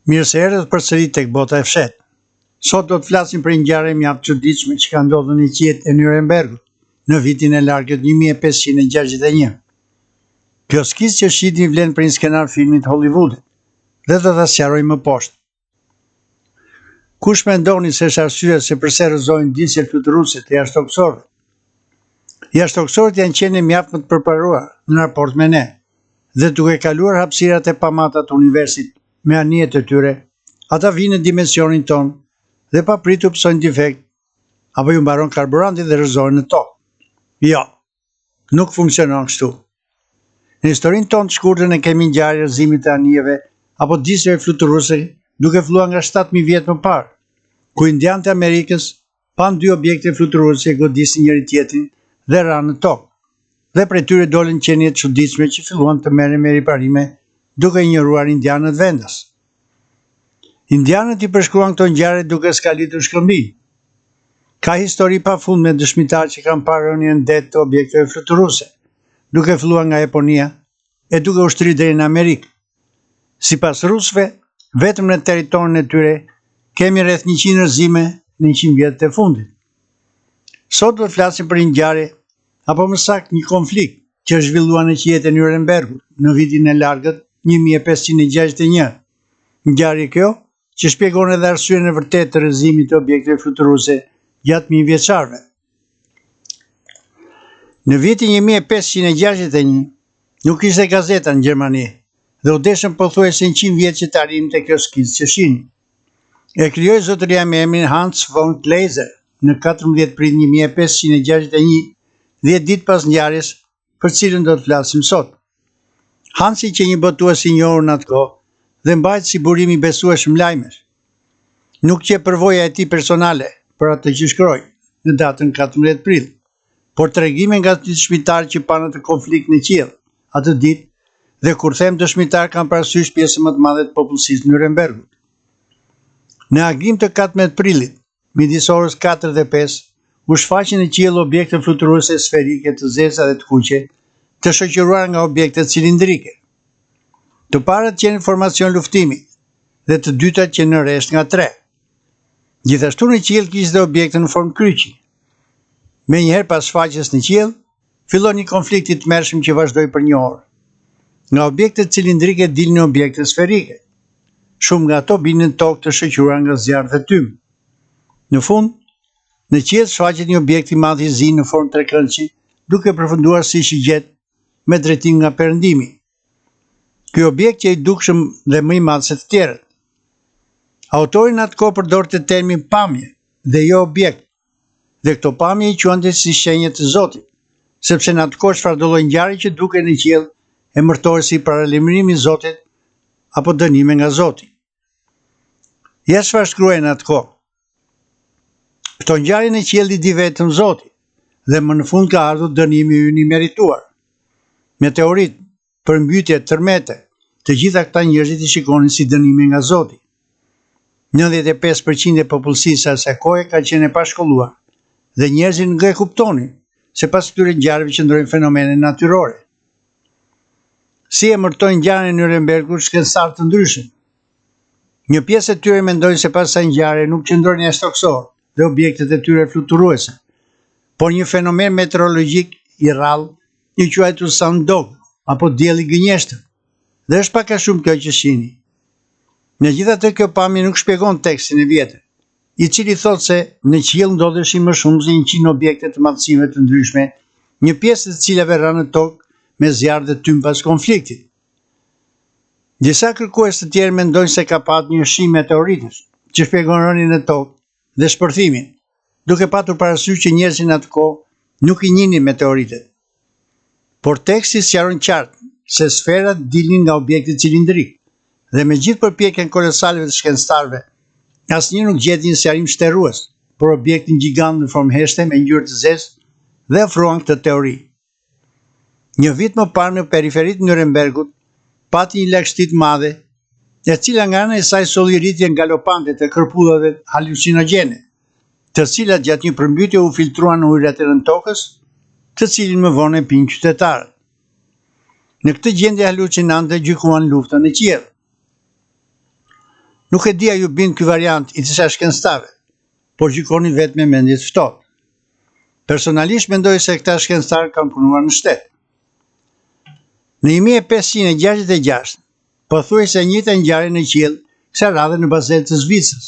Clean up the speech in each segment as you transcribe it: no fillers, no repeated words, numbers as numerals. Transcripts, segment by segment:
Mirë se erdhët përsëri tek Bota e Fshehtë. Sot do të flasim për një ngjarje mjaft të çuditshme që ka ndodhur në qiejt e Nurembergut në vitin e largët 1561. Kjo skicë që shihni vlen për një skenar filmi të Hollywoodit dhe do ta sqaroj më poshtë. Kush mendoni se është arsyeja se përse rrëzohen disqet fluturuese të jashtëtokësorëve? Jashtëtokësorët janë qenie mjaft më të përparuar në raport me ne dhe duke kaluar hapësirat e pamata të universit me anijet e tyre, ata vijnë në dimensionin tonë dhe papritur pësojnë defekt apo ju mbaron karburanti dhe rrëzohen në tokë. Jo, nuk funksionon kështu. Në historinë tonë të shkurtër ne kemi ngjarje rrëzimi të anijeve apo disqeve fluturuese duke filluar nga 7000 vjet më parë, ku indianët e Amerikës panë dy objekte fluturuese që godisnin njëri-tjetrin dhe ranë në tokë. Dhe prej tyre dolën qenie të çuditshme që filluan të merren me riparime duke injoruar indianët vendas. Indianët i përshkruan këto ngjarje duke skalitur shkëmbinj. Ka histori pa fund me dëshmitarë që kanë parë rënien në det të objekteve fluturuese, duke filluar nga Japonia e duke u shtrirë deri në Amerikë. Sipas rusëve, vetëm në territorin e tyre kemi rreth 100 rrëzime në 100 vjetët e fundit. Sot do të flasim për një ngjarje, apo më saktë një konflikt që është zhvilluar në qiejt e Nurembergut në vitin e largët 1561. Ngjarje kjo që shpjegon edhe arsyen e vërtetë të rrëzimit të objekteve fluturuese gjatë mijëvjeçarëve. Në vitin 1561 nuk kishte gazeta në Gjermani dhe u deshën pothuajse 100 vjet që të arrijmë te kjo skicë që shihni. E krijoi zotëria me emrin Hans von Kleiser në 14 prill 1561, 10 ditë pas ngjarjes për cilën do të flasim sot. Hansi qe një botues i njohur në atë kohë dhe mbahej si burim i besueshëm lajmesh. Nuk qe përvoja e tij personale për atë që shkroi në datën 14 prill, por tregime nga dëshmitarë që panë atë konflikt në qiell atë ditë dhe kur them dëshmitarë kam parasysh pjesën më të madhe të popullsisë së Nurembergut. Në agim të 14 prillit, Midis orës 4 dhe 5, u shfaqën në qiell objekte fluturuese sferike të zeza dhe të kuqe, të shoqëruara nga objekte cilindrike. Të parat qenë në formacion luftimi dhe të dytat qenë në rresht nga tre. Gjithashtu në qiell kishte dhe objekte në formë kryqi. Menjëherë pas shfaqjes në qiell, fillon një konflikt i tmerrshëm që vazhdoi për një orë. Nga objektet cilindrike dilnin objekte sferike. Shumë nga ato binin në tokë të shoqëruar nga zjarr dhe tym. Në fund, në qiell shfaqet një objekt i madh i zi në formë trekëndëshi, duke përfunduar si shigjetë me drejtim nga perëndimi. Ky objekt qe i dukshëm dhe më i madh se të tjerët. Autori në atë kohë përdorte termin pamje dhe jo objekt, dhe këto pamje i quante si shenja të Zotit, sepse në atë kohë çfarëdo lloj ngjarje që dukej në qiell emërtohej si paralajmërim i Zotit apo dënime nga Zoti. Ja çfarë shkruhej në atë kohë. Këto ngjarje në qiell i di vetëm Zoti dhe më në fund ka ardhur dënimi ynë i merituar. Meteorit, përmbytje, tërmete, të gjitha këta njerëzit i shikonin si dënime nga Zoti. 95% e popullsisë së asaj kohe ka qenë e pashkolluar dhe njerëzit nuk e kuptonin se pas këtyre ngjarjeve qëndrojnë fenomene natyrore. Si emërtojnë ngjarjen e Nurembergut shkencëtarë të ndryshëm? Një pjesë e tyre mendojnë se pas kësaj ngjarje nuk qëndrojnë jashtëtokësorë dhe objektet e tyre fluturuese, por një fenomen meteorologjik i rrallë i quajtur Sun Dog apo dielli gënjeshtër. Dhe është pak a shumë kjo që shihni. Megjithatë kjo pamje nuk shpjegon tekstin e vjetër, i cili thotë se në qiell ndodheshin më shumë se 100 objekte të madhësive të ndryshme, një pjesë e të cilave ranë në tokë me zjarr dhe tym pas konfliktit. Disa kërkues të tjerë mendojnë se ka patur një shi meteoritësh, që shpjegon rënien në tokë dhe shpërthimin, duke patur parasysh që njerëzit në atë kohë nuk i njihnin meteoritet. Por teksti sqaron qartë se sferat dilnin nga objekti cilindrik dhe me gjithë përpjekjen kolosale të shkencëtarëve, asnjë nuk gjeti një sqarim shterues për objektin gjigant në formë heshte me ngjyrë të zezë dhe ofruan këtë teori. Një vit më parë në periferi të Nurembergut pati një lagështi të madhe, e cila nga ana e saj solli rritjen galopante të kërpudhave halucinogjene, të cilat gjatë një përmbytje u filtruan në ujërat e nëntokës, të cilin më vonë e pinë qytetarët. Në këtë gjendje halucinante gjykuan luftën në qiell. Nuk e di a ju bind ky variant i disa shkencëtarëve, por gjykoni vetë me mendje të ftohtë. Personalisht mendoj se këta shkencëtarë kanë punuar në shtet. Në 1566, pothuajse e njëjta ngjarje në qiell, kësaj radhe në Bazel të Zvicrës.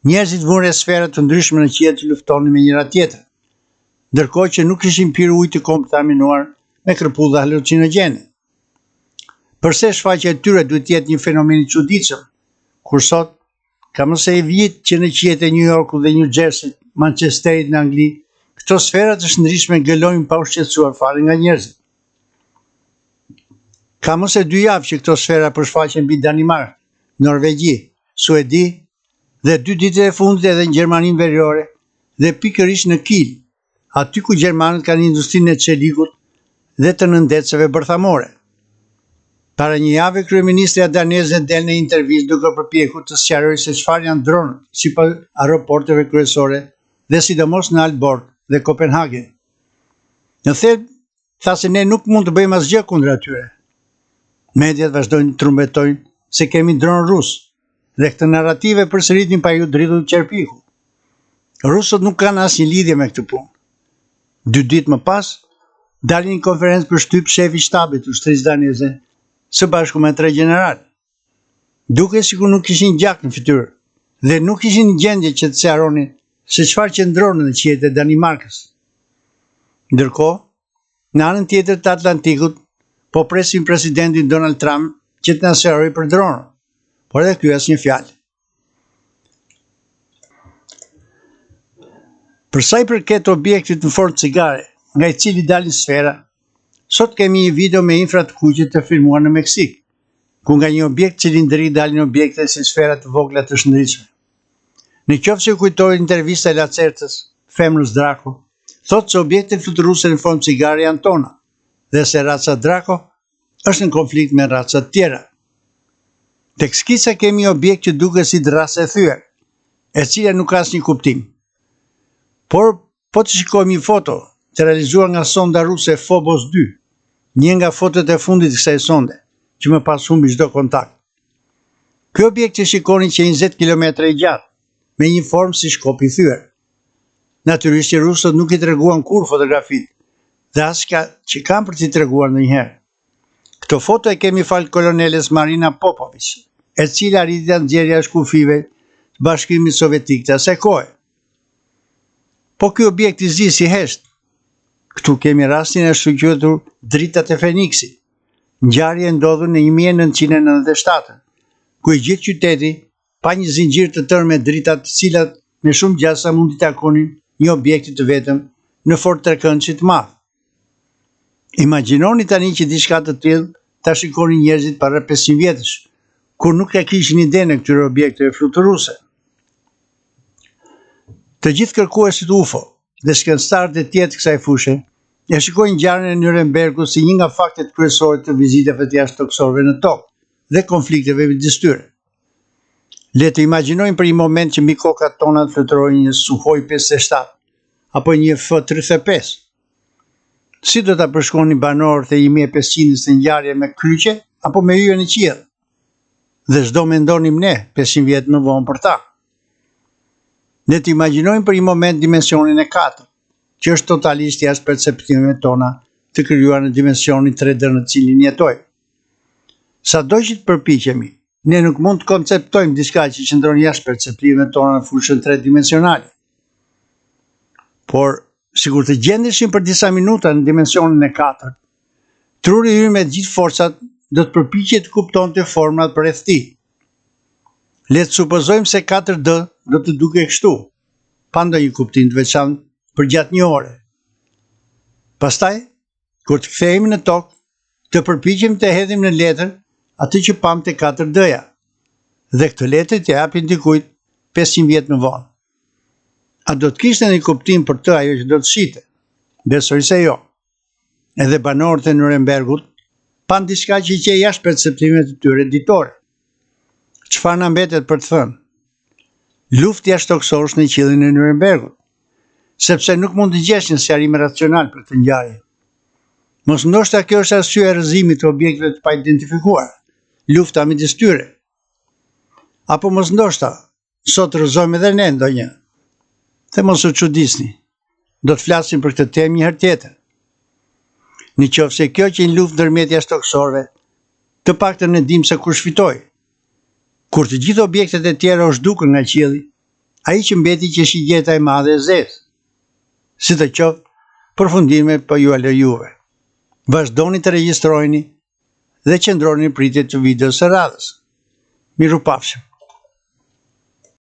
Njerëzit vunë re sfera të ndryshme në qiell që luftonin me njëra-tjetrën, ndërkohë që nuk kishin pirë ujë të kontaminuar me kërpudha halucinogjene. Përse shfaqja e tyre duhet të jetë një fenomen i çuditshëm, kur sot ka më se një vit që në qiejt e New Yorkut dhe New Jersey-t, Manchesterit në Angli, këto sfera të shndritshme gëlojnë pa u shqetësuar fare nga njerëzit. Ka më se dy javë që këto sfera po shfaqen mbi Danimarkë, Norvegji, Suedi dhe dy ditët e fundit edhe në Gjermaninë Veriore dhe pikërisht në Kiel, aty ku gjermanët kanë industrinë e çelikut dhe të nëndetëseve bërthamore. Para një jave kryeministrja daneze del në intervistë duke u përpjekur të sqarojë se çfarë janë dronët sipër aeroporteve kryesore dhe sidomos në Aalborg dhe Kopenhagen. Në thelb tha se ne nuk mund të bëjmë asgjë kundër atyre. Mediat vazhdojnë të trumbetojnë se kemi dronë rusë dhe këtë narrativë e përsëritin pa iu dridhur qerpiku. Rusët nuk kanë asnjë lidhje me këtë punë. Dy ditë më pas, dalin në konferencë për shtyp shefi i shtabit të ushtrisë daneze së bashku me tre gjeneralë. Dukej sikur nuk kishin gjak në fytyrë dhe nuk ishin në gjendje që të sqaronin se çfarë qenë dronët në qiejt e Danimarkës. Ndërkohë, në anën tjetër të Atlantikut, po presim presidentin Donald Trump që të na sqarojë për dronët, por edhe ky asnjë fjalë. Për sa i përket objektit në formë cigare, nga i cili dalin sfera, sot kemi një video me infra të kuqe të filmuar në Meksikë, ku nga një objekt cilindrik dalin objekte si sfera të vogla të shndritshme. Në qoftë se ju kujtohet intervista e Lacertës, femrës Drako, thotë se objektet fluturuese në formë cigare janë tona dhe se raca Drako është në konflikt me raca të tjera. Tek skica kemi një objekt që duket si dërrasë e thyer, e cila nuk ka asnjë kuptim. Por po të shikojmë një foto të realizuar nga sonda ruse Phobos 2, një nga fotot e fundit të kësaj sonde, që më pas humbi çdo kontakt. Ky objekt që shikoni qe 20 kilometra i gjatë, me një formë si shkop i thyer. Natyrisht që rusët nuk i treguan kurrë fotografitë dhe as ka, që kanë për t'i treguar ndonjëherë. Këto foto e kemi falë koloneles Marina Popovic, e cila arriti ta nxjerrë jashtë kufijve të Bashkimit Sovjetik të asaj kohe. Po ky objekt i zi si hesht. Këtu kemi rastin e ashtuquajtur Dritat e Feniksit, ngjarje e ndodhur në 1997, ku i gjithë qyteti pa një zinxhir të tërë me drita të cilat me shumë gjasa mund t'i takonin një objekti të vetëm në formë trekëndëshi të madh. Imagjinoni tani që diçka të tillë ta shikonin njerëzit para 500 vjetësh, kur nuk e kishin idenë e këtyre objekteve fluturuese. Të gjithë kërkuesit UFO dhe shkencëtarët e tjerë të kësaj fushe e shikojnë ngjarjen e Nurembergut si një nga faktet kryesore të vizitave të jashtëtokësorëve në Tokë dhe konflikteve midis tyre. Le të imagjinojmë për një moment që mbi kokat tona të fluturojë një Suhoi 57 apo një F-35. Si do ta përshkonin banorët e 1500-s këtë ngjarje me kryqe apo me yje në qiell? Dhe ç'do mendonim ne 500 vjet më vonë për ta? Le të imagjinojmë për një moment dimensionin e katërt, që është totalisht jashtë perceptimeve tona të krijuara në dimensionin 3D në të cilin jetojmë. Sado që të përpiqemi, ne nuk mund të konceptojmë diçka që qëndron jashtë perceptimeve tona në fushën tredimensionale. Por, sikur të gjendeshim për disa minuta në dimensionin e katërt, truri ynë me gjithë forcat do të përpiqej të kuptonte format përreth tij. Le të supozojmë se 4D do të dukej kështu, pa ndonjë kuptim të veçantë përgjatë një ore. Pastaj, Kur të kthehemi në tokë, të përpiqemi të hedhim në letër atë që pamë te 4D-ja dhe këtë letër t'ia japim dikujt 500 vjet më vonë. A do të kishte një kuptim për të ajo që do të shihte? Besoj se jo. Edhe banorët e Nurembergut panë diçka që qe jashtë perceptimeve të tyre ditore. Çfarë na mbetet për të thënë? Luftë jashtëtokësorësh në qiellin e Nurembergut. Sepse nuk mund të gjesh një sqarim racional për këtë ngjarje. Mos ndoshta kjo është arsyeja e rrëzimit të objekteve të paidentifikuara, lufta midis tyre. Apo mos ndoshta, sot rrëzojmë edhe ne ndonjë. Dhe mos u çudisni, do të flasim për këtë temë një herë tjetër. Në qoftë se kjo qe një luftë ndërmjet jashtëtokësorëve, të paktën ne dimë se kush fitoi. Kur të gjithë objektet e tjera u zhdukën nga qielli, ai që mbeti qe shigjeta e madhe e zezë. Sidoqoftë, përfundimet po jua lë juve. Vazhdoni të regjistroheni dhe qëndroni në pritje të videos së radhës. Mirupafshim!